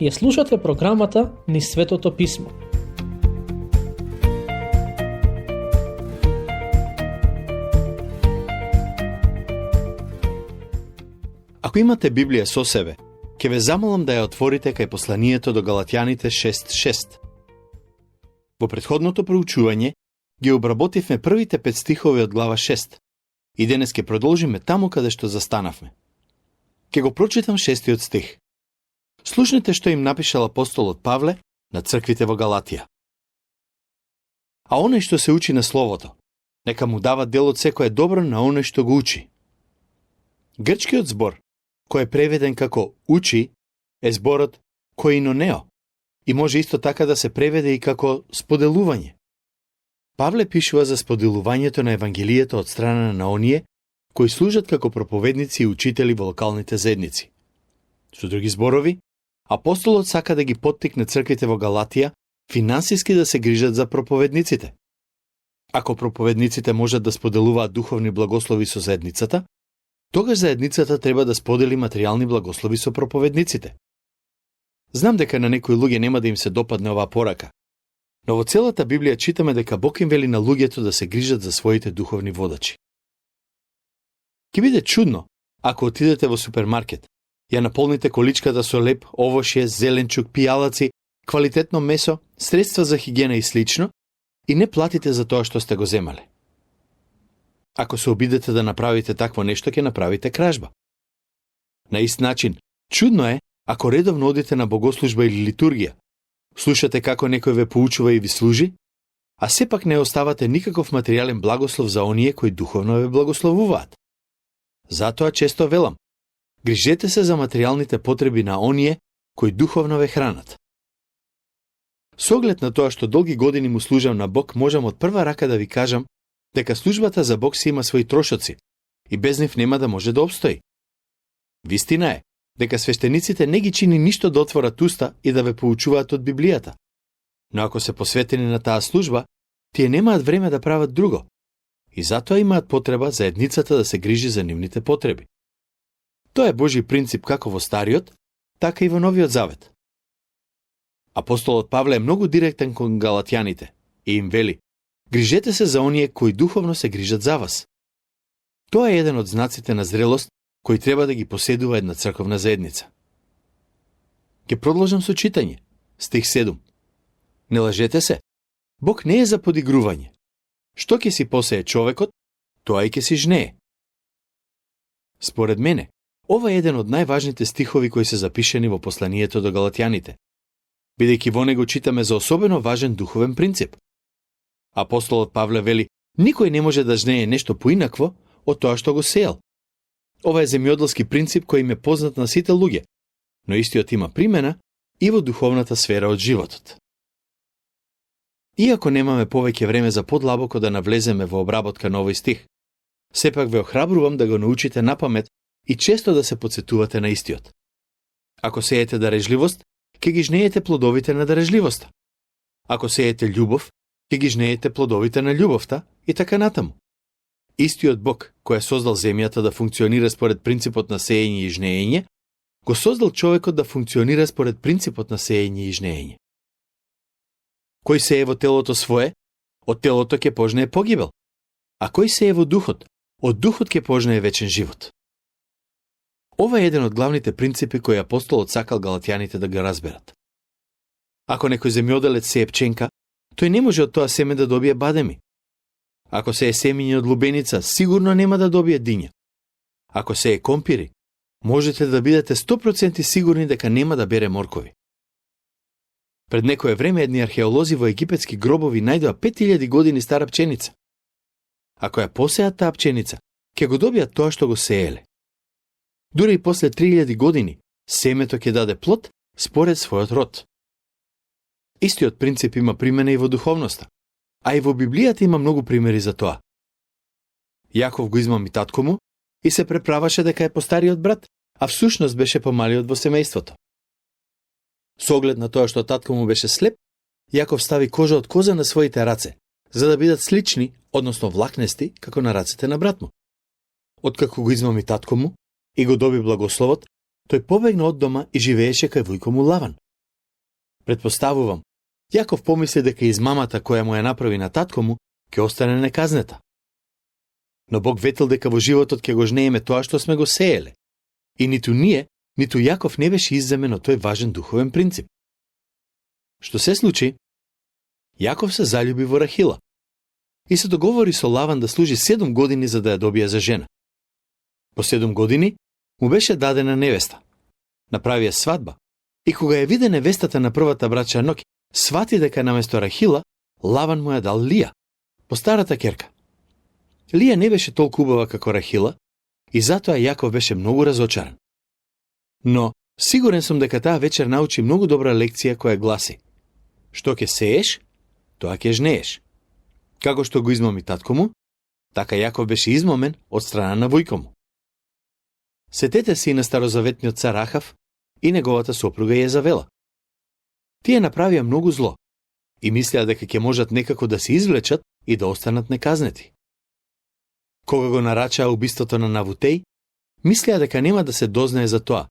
Ја слушате програмата Низ Светото Писмо. Ако имате Библија со себе, ќе ве замолам да ја отворите кај посланието до Галатјаните 6.6. Во претходното проучување ги обработивме првите 5 стихови од глава 6 и денес ќе продолжиме таму каде што застанавме. Ќе го прочитам 6-тиот стих. Слушнете што им напишал апостолот Павле на црквите во Галатија. А оној што се учи на Словото, нека му дава дел од секое добро на оној што го учи. Грчкиот збор, кој е преведен како учи, е зборот коинонео и може исто така да се преведе и како споделување. Павле пишува за споделувањето на Евангелието од страна на оние кои служат како проповедници и учители во локалните заедници. Со други зборови, апостолот сака да ги поттикне црквите во Галатија финансиски да се грижат за проповедниците. Ако проповедниците можат да споделуваат духовни благослови со заедницата, тогаш заедницата треба да сподели материјални благослови со проповедниците. Знам дека на некои луѓе нема да им се допадне оваа порака, но во целата Библија читаме дека Бог им вели на луѓето да се грижат за своите духовни водачи. Ке биде чудно ако отидете во супермаркет, ја наполните количката со леп, овошје, зеленчук, пијалаци, квалитетно месо, средства за хигиена и слично и не платите за тоа што сте го земале. Ако се обидете да направите такво нешто, ќе направите кражба. На ист начин, чудно е ако редовно одите на богослужба или литургија, слушате како некој ве поучува и ви служи, а сепак не оставате никаков материјален благослов за оние кои духовно ве благословуваат. Затоа често велам, грижете се за материјалните потреби на оние кои духовно ве хранат. Со оглед на тоа што долги години му служам на Бог, можам од прва рака да ви кажам дека службата за Бог си има свои трошоци и без нив нема да може да обстои. Вистина е дека свештениците не ги чини ништо да отворат уста и да ве поучуваат од Библијата. Но ако се посветени на таа служба, тие немаат време да прават друго и затоа имаат потреба заедницата да се грижи за нивните потреби. Тоа е Божи принцип како во Стариот, така и во Новиот Завет. Апостолот Павле е многу директен кон галатјаните и им вели: грижете се за оние кои духовно се грижат за вас. Тоа е еден од знаците на зрелост кои треба да ги поседува една црковна заедница. Ке продолжам со читање. Стих 7. Не лажете се. Бог не е за подигрување. Што ќе си посее човекот, тоа и ќе си жнее. Според мене, ова е еден од најважните стихови кои се запишени во посланието до галатјаните, бидејќи во него читаме за особено важен духовен принцип. Апостолот Павле вели: никој не може да жнее нешто поинакво од тоа што го сеел. Ова е земјоделски принцип кој им е познат на сите луѓе, но истиот има примена и во духовната сфера од животот. Иако немаме повеќе време за подлабоко да навлеземе во обработка на овој стих, сепак ве охрабрувам да го научите напамет и често да се потсетувате на истиот. Ако сеете дарежливост, ќе ги жнеете плодовите на дарежливоста. Ако сеете љубов, ќе ги жнеете плодовите на љубовта и така натаму. Истиот Бог, кој е создал земјата да функционира според принципот на сеење и жнеење, го создал човекот да функционира според принципот на сеење и жнеење. Кој сее во телото свое, од телото ќе пожнее погибел, а кој сее во духот, од духот ќе пожнее вечен живот. Ова е еден од главните принципи кои апостолот сакал галатјаните да го разберат. Ако некој земјоделец сее пченка, тој не може од тоа семе да добие бадеми. Ако се е семење од лубеница, сигурно нема да добие диња. Ако се е компири, можете да бидете 100% сигурни дека нема да бере моркови. Пред некое време едни археолози во египетски гробови најдоа 5000 години стара пченица. Ако ја посеат таа пченица, ќе го добијат тоа што го сееле. Дури и после 3000 години, семето ќе даде плод според својот род. Истиот принцип има примена и во духовноста, а и во Библијата има многу примери за тоа. Јаков го измами татко му и се преправаше дека е постариот брат, а всушност беше помалиот во семејството. Со оглед на тоа што татко му беше слеп, Јаков стави кожа од коза на своите раце, за да бидат слични, односно влакнести, како на рацете на брат му. Откако го измами татко му и го доби благословот, тој побегна од дома и живееше кај војко му Лаван, Предпоставувам, Јаков помисли дека измамата која му ја направи на татко му ќе остане неказнета. Но Бог ветил дека во животот ќе го жнееме тоа што сме го сееле. И ниту ние, ниту Јаков не беше изземен од тој важен духовен принцип. Што се случи? Јаков се заљуби во Рахила и се договори со Лаван да служи 7 години за да ја добие за жена. По 7 години му беше дадена невеста. Направија свадба и кога ја виде невестата на првата брачја ноќ, свати дека наместо Рахила, Лаван му ја дал Лија, по старата керка. Лија не беше толку убава како Рахила и затоа Јаков беше многу разочаран. Но сигурен сум дека таа вечер научи многу добра лекција која гласи: што ќе сееш, тоа ќе жнееш. Како што го измами татко му, така Јаков беше измамен од страна на војко му. Сетете се и на старозаветниот цар Ахав и неговата сопруга Језавела. Тие направија многу зло и мислеа дека ќе можат некако да се извлечат и да останат неказнети. Кога го нарачаа убиството на Навутеј, мислеа дека нема да се дознае за тоа.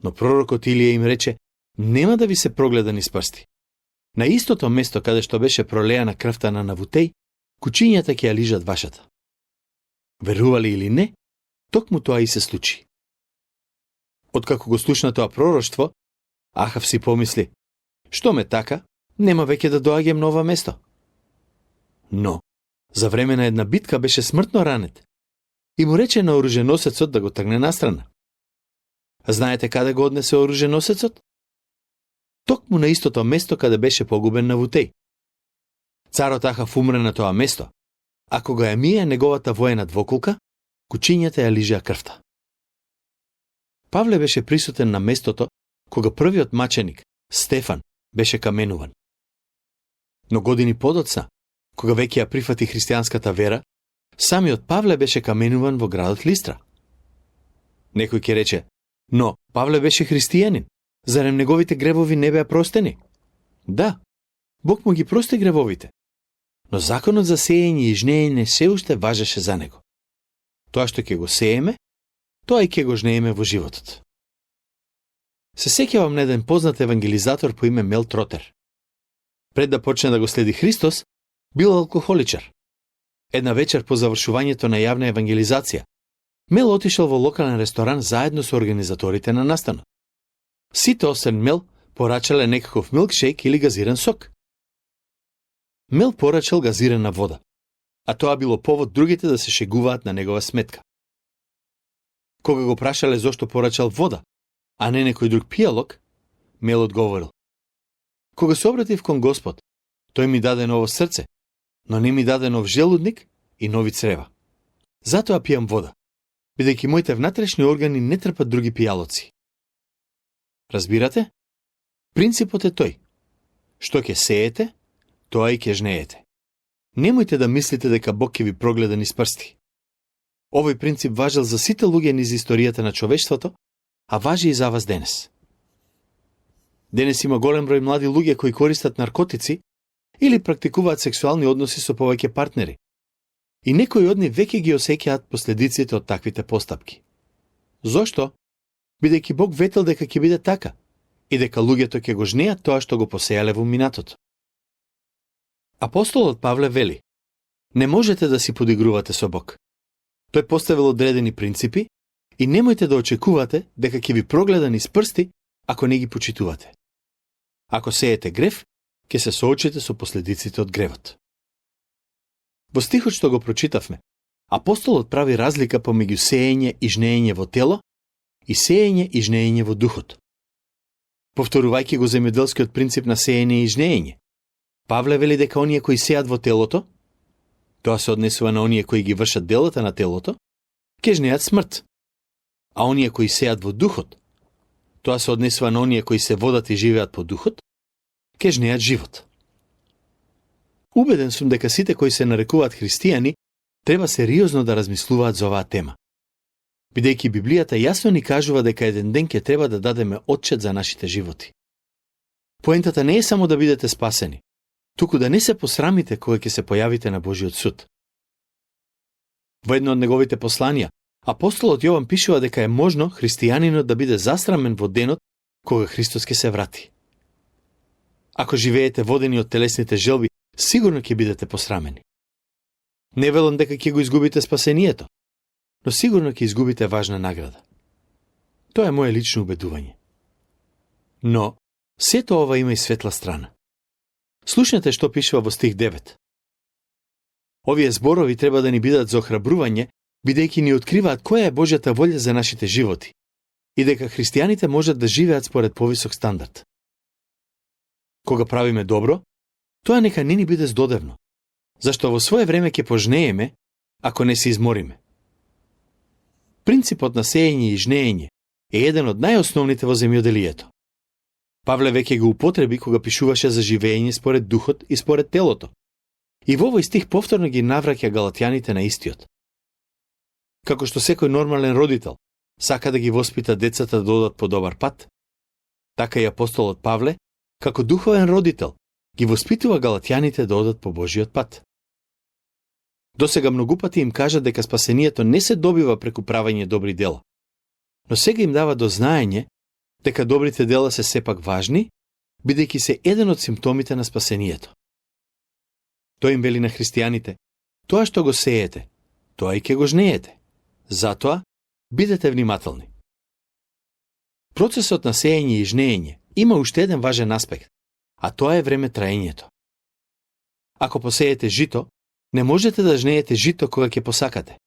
Но пророкот Илија им рече: нема да ви се прогледа низ прсти. На истото место каде што беше пролеана крвта на Навутеј, кучињата ќе ја лижат вашата. Верували или не, токму тоа и се случи. Откако го слушна тоа пророштво, Ахав си помисли: што ме така, нема веќе да доаѓам на ова место. Но, за време на една битка беше смртно ранет и му рече на оруженосецот да го тргне настрана. Знаете каде го однесе оруженосецот? Токму на истото место каде беше погубен Навутеј. Царот Ахав умре на тоа место, а кога ја мија неговата воена двоколка, кучињата ја лижеа крвта. Павле беше присутен на местото кога првиот маченик, Стефан, беше каменуван. Но години подоцна, кога веќе ја прифати христијанската вера, самиот Павле беше каменуван во градот Листра. Некој ќе рече: но Павле беше христијанин, зарем неговите гревови не беа простени? Да, Бог му ги прости гревовите, но законот за сеење и жнеење се уште важеше за него. Тоа што ќе го сееме, тоа и ќе го жнееме во животот. Се сеќавам на еден познат евангелизатор по име Мел Тротер. Пред да почне да го следи Христос, бил алкохоличар. Една вечер по завршувањето на јавна евангелизација, Мел отишел во локален ресторан заедно со организаторите на настанот. Сите освен Мел порачале некаков милкшейк или газиран сок. Мел порачал газирана вода, а тоа било повод другите да се шегуваат на негова сметка. Кога го прашале зошто порачал вода, а не некој друг пијалок, Мел одговорил: кога се обратив кон Господ, тој ми даде ново срце, но не ми даде нов желудник и нови црева. Затоа пијам вода, бидејќи моите внатрешни органи не трпат други пијалоци. Разбирате? Принципот е тој: што ќе сеете, тоа и ќе жнеете. Немојте да мислите дека Бог ќе ви прогледа низ прсти. Овој принцип важел за сите луѓе низ историјата на човештвото, а важи и за вас денес. Денес има голем број млади луѓе кои користат наркотици или практикуваат сексуални односи со повеќе партнери. И некои од нив веќе ги осеќаат последиците од таквите постапки. Зошто? Бидејќи Бог ветел дека ќе биде така и дека луѓето ќе го жнеат тоа што го посеале во минатото. Апостолот Павле вели: не можете да си подигрувате со Бог. Тој поставил одредени принципи и немојте да очекувате дека ќе ви прогледа низ прсти ако не ги почитувате. Ако сеете грев, ќе се соочите со последиците од гревот. Во стихот што го прочитавме, апостолот прави разлика помеѓу сеење и жнеење во тело и сеење и жнеење во духот. Повторувајќи го земјоделскиот принцип на сеење и жнеење, Павле вели дека оние кои сеат во телото, тоа се однесува на оние кои ги вршат делата на телото, ќе жнеат смрт. А оние кои сеат во духот, тоа се однесува на оние кои се водат и живеат по духот, ќе жнеат живот. Убеден сум дека сите кои се нарекуваат христијани треба сериозно да размислуваат за оваа тема. Бидејќи Библијата јасно ни кажува дека еден ден ќе треба да дадеме отчет за нашите животи. Поентата не е само да бидете спасени, туку да не се посрамите кога ќе се појавите на Божиот суд. Во едно од неговите посланија, апостолот Јован пишува дека е можно христијанинот да биде засрамен во денот кога Христос ќе се врати. Ако живеете водени од телесните желби, сигурно ќе бидете посрамени. Не велам дека ќе го изгубите спасението, но сигурно ќе изгубите важна награда. Тоа е мое лично убедување. Но, сето ова има и светла страна. Слушнете што пишува во стих 9. Овие зборови треба да ни бидат за охрабрување, бидејќи ни откриваат која е Божјата волја за нашите животи и дека христијаните можат да живеат според повисок стандард. Кога правиме добро, тоа нека не ни биде здодевно, зашто во свое време ќе пожнееме ако не се измориме. Принципот на сеење и жнеење е еден од најосновните во земјоделието. Павле веќе го употреби кога пишуваше за живеење според духот и според телото. И во овој стих повторно ги навраќа галатјаните на истиот. Како што секој нормален родител сака да ги воспита децата да одат по добар пат, така и апостолот Павле, како духовен родител, ги воспитува галатјаните да одат по Божиот пат. Досега многу пати им кажа дека спасението не се добива преку правење добри дела, но сега им дава до знаење дека добрите дела се сепак важни, бидејќи се еден од симптомите на спасението. Тој им вели на христијаните: тоа што го сеете, тоа и ќе го жнеете. Затоа, бидете внимателни. Процесот на сеење и жнеење има уште еден важен аспект, а тоа е време траењето. Ако посеете жито, не можете да жнеете жито кога ќе посакате.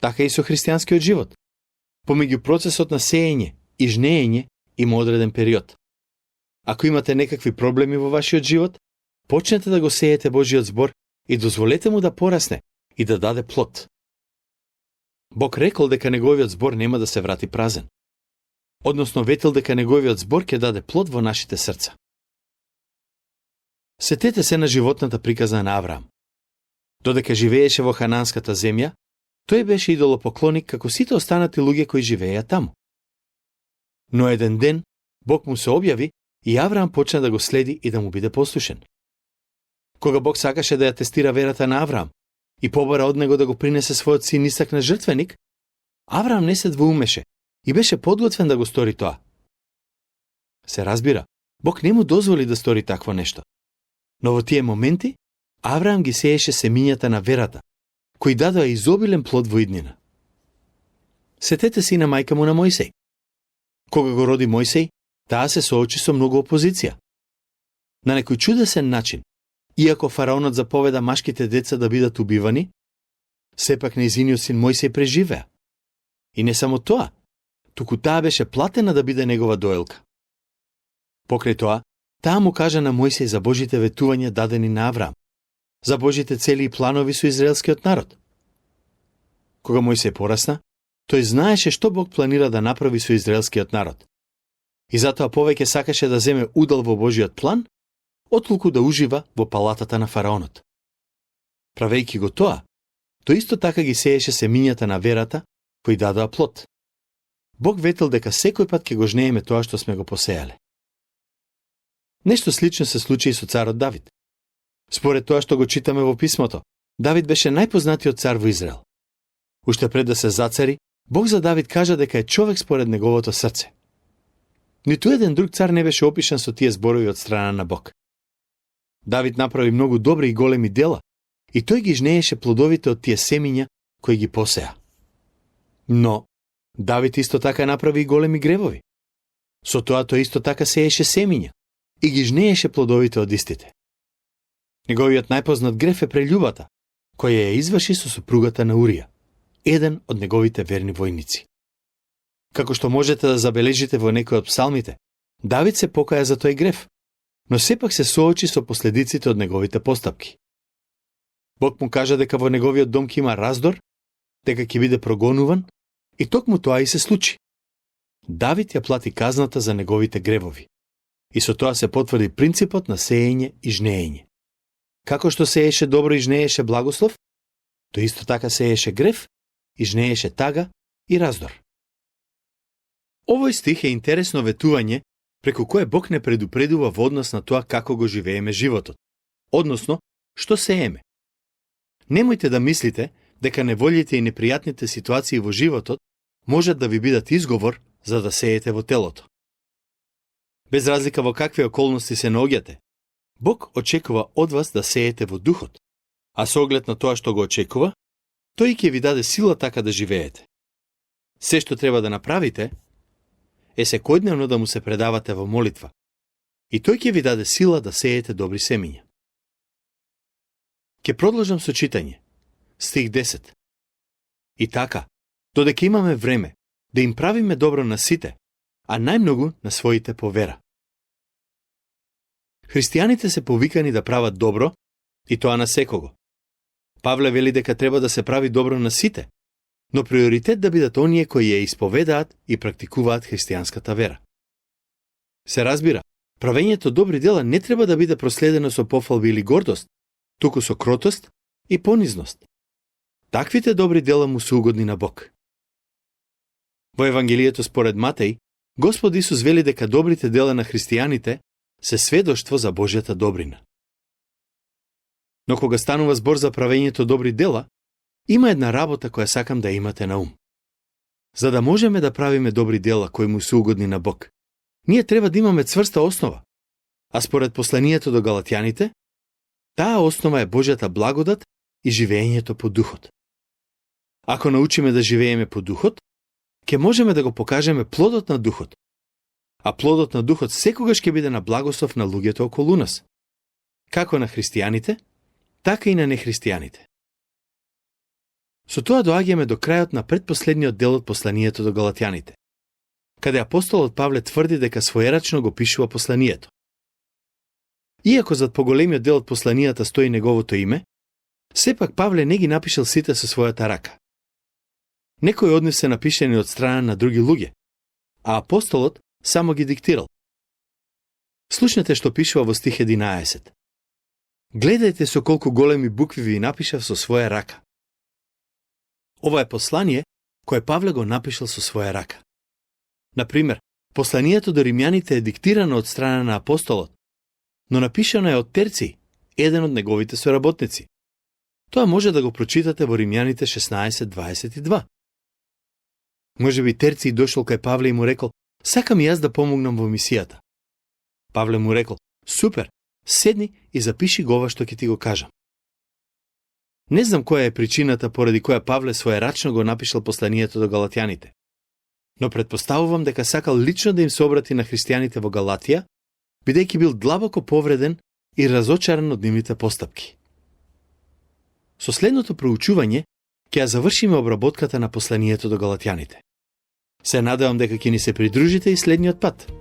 Така и со христијанскиот живот. Помеѓу процесот на сеење и жнеење има одреден период. Ако имате некакви проблеми во вашиот живот, почнете да го сеете Божиот збор и дозволете му да порасне и да даде плод. Бог рекол дека неговиот збор нема да се врати празен. Односно ветил дека неговиот збор ќе даде плод во нашите срца. Сетете се на животната приказна на Авраам. Додека живееше во хананската земја, тој беше идолопоклоник како сите останати луѓе кои живееја таму. Но еден ден Бог му се објави и Авраам почна да го следи и да му биде послушен. Кога Бог сакаше да ја тестира верата на Авраам и побара од него да го принесе својот син Исак на жртвеник, Авраам не се двоумеше и беше подготвен да го стори тоа. Се разбира, Бог не му дозволи да стори такво нешто. Но во тие моменти Авраам ги сееше семињата на верата, кои дадоа изобилен плод во иднина. Сетете си на мајка му на Мојсей. Кога го роди Мојсей, таа се соочи со многу опозиција. На некој чудесен начин, иако фараонот заповеда машките деца да бидат убивани, сепак нејзиниот син Мојсей преживеа. И не само тоа, туку таа беше платена да биде негова доелка. Покрај тоа, таа му кажа на Мојсей за Божите ветувања дадени на Авраам, за Божите цели и планови со израелскиот народ. Кога Мојсей порасна, тој знаеше што Бог планира да направи со израелскиот народ. И затоа повеќе сакаше да земе удел во Божиот план, отколку да ужива во палатата на фараонот. Правејќи го тоа, тој исто така ги сееше семињата на верата, кои дадоа плод. Бог ветил дека секој пат ќе го жнееме тоа што сме го посеале. Нешто слично се случи и со царот Давид. Според тоа што го читаме во писмото, Давид беше најпознатиот цар во Израел. Уште пред да се зацари, Бог за Давид кажа дека е човек според неговото срце. Ниту еден друг цар не беше опишан со тие зборови од страна на Бог. Давид направи многу добри и големи дела, и тој ги жнееше плодовите од тие семиња кои ги посеа. Но, Давид исто така направи и големи гревови. Со тоа тој исто така сееше семиња и ги жнееше плодовите од истите. Неговиот најпознат грев е прељубата, која ја изврши со супругата на Урија, еден од неговите верни војници. Како што можете да забележите во некој од псалмите, Давид се покаја за тој грев, но сепак се соочи со последиците од неговите постапки. Бог му кажа дека во неговиот дом ќе има раздор, дека ќе биде прогонуван, и токму тоа и се случи. Давид ја плати казната за неговите гревови. И со тоа се потврди принципот на сеење и жнеење. Како што сееше добро и жнееше благослов, тој исто така сееше грев и жнееше тага и раздор. Овој стих е интересно ветување преку кое Бог не предупредува во однос на тоа како го живееме животот, односно, што сееме. Немојте да мислите дека неволите и непријатните ситуации во животот можат да ви бидат изговор за да сеете во телото. Без разлика во какви околности се наоѓате, Бог очекува од вас да сеете во духот, а со оглед на тоа што го очекува, тој ќе ви даде сила така да живеете. Се што треба да направите е секојдневно да му се предавате во молитва, и тој ќе ви даде сила да сеете добри семиња. Ке продолжам со читање. Стих 10. И така, додека имаме време, да им правиме добро на сите, а најмногу на своите по вера. Христијаните се повикани да прават добро, и тоа на секого. Павле вели дека треба да се прави добро на сите, но приоритет да бидат оние кои ја исповедаат и практикуваат христијанската вера. Се разбира, правењето добри дела не треба да биде проследено со пофалби или гордост, туку со кротост и понизност. Таквите добри дела му се угодни на Бог. Во Евангелието според Матеј, Господ Исус вели дека добрите дела на христијаните се сведоштво за Божјата добрина. Но кога станува збор за правењето добри дела, има една работа која сакам да имате на ум. За да можеме да правиме добри дела кои му се угодни на Бог, ние треба да имаме цврста основа, а според посланието до галатјаните, таа основа е Божјата благодат и живеењето по духот. Ако научиме да живееме по духот, ќе можеме да го покажеме плодот на духот, а плодот на духот секогаш ќе биде на благослов на луѓето околу нас, како на христијаните, така и на нехристијаните. Со тоа доаѓаме до крајот на предпоследниот дел од посланието до галатјаните, каде апостолот Павле тврди дека своерачно го пишува посланието. Иако зад поголемиот дел од посланијата стои неговото име, сепак Павле не ги напишал сите со својата рака. Некои од нив се напишени од страна на други луѓе, а апостолот само ги диктирал. Слушнете што пишува во стих 11. Гледајте со колку големи букви ви напишав со своја рака. Ова е послание кое Павле го напишал со своја рака. Например, посланието до римјаните е диктирано од страна на апостолот, но напишано е од Терци, еден од неговите соработници. Тоа може да го прочитате во Римјаните 16:22. Може би Терци дошол кај Павле и му рекол: "Сакам и јас да помогнам во мисијата." Павле му рекол: "Супер, седни и запиши го ова што ќе ти го кажам." Не знам која е причината поради која Павле своерачно го напишал посланието до галатјаните, но предпоставувам дека сакал лично да им се обрати на христијаните во Галатија, бидејќи бил длабоко повреден и разочаран од нивните постапки. Со следното проучување ќе ја завршиме обработката на посланието до галатјаните. Се надевам дека ќе ни се придружите и следниот пат.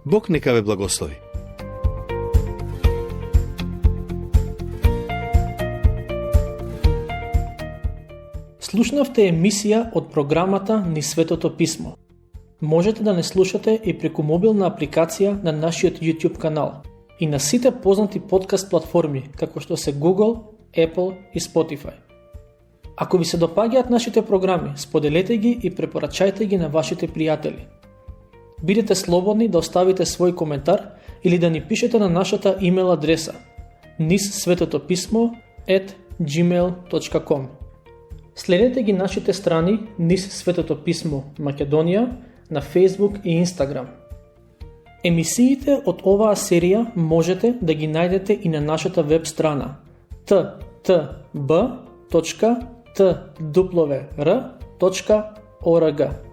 Бог нека ве благослови. Слушнавте емисија од програмата Низ Светото Писмо. Можете да не слушате и преку мобилна апликација на нашиот YouTube канал и на сите познати подкаст платформи, како што се Google, Apple и Spotify. Ако ви се допаѓаат нашите програми, споделете ги и препорачајте ги на вашите пријатели. Бидете слободни да оставите свој коментар или да ни пишете на нашата имейл адреса nizsvetotopисmo@gmail.com. Следете ги нашите страни Низ Светото Писмо Македонија на Facebook и Instagram. Емисиите од оваа серија можете да ги најдете и на нашата веб страна ttb.twr.org.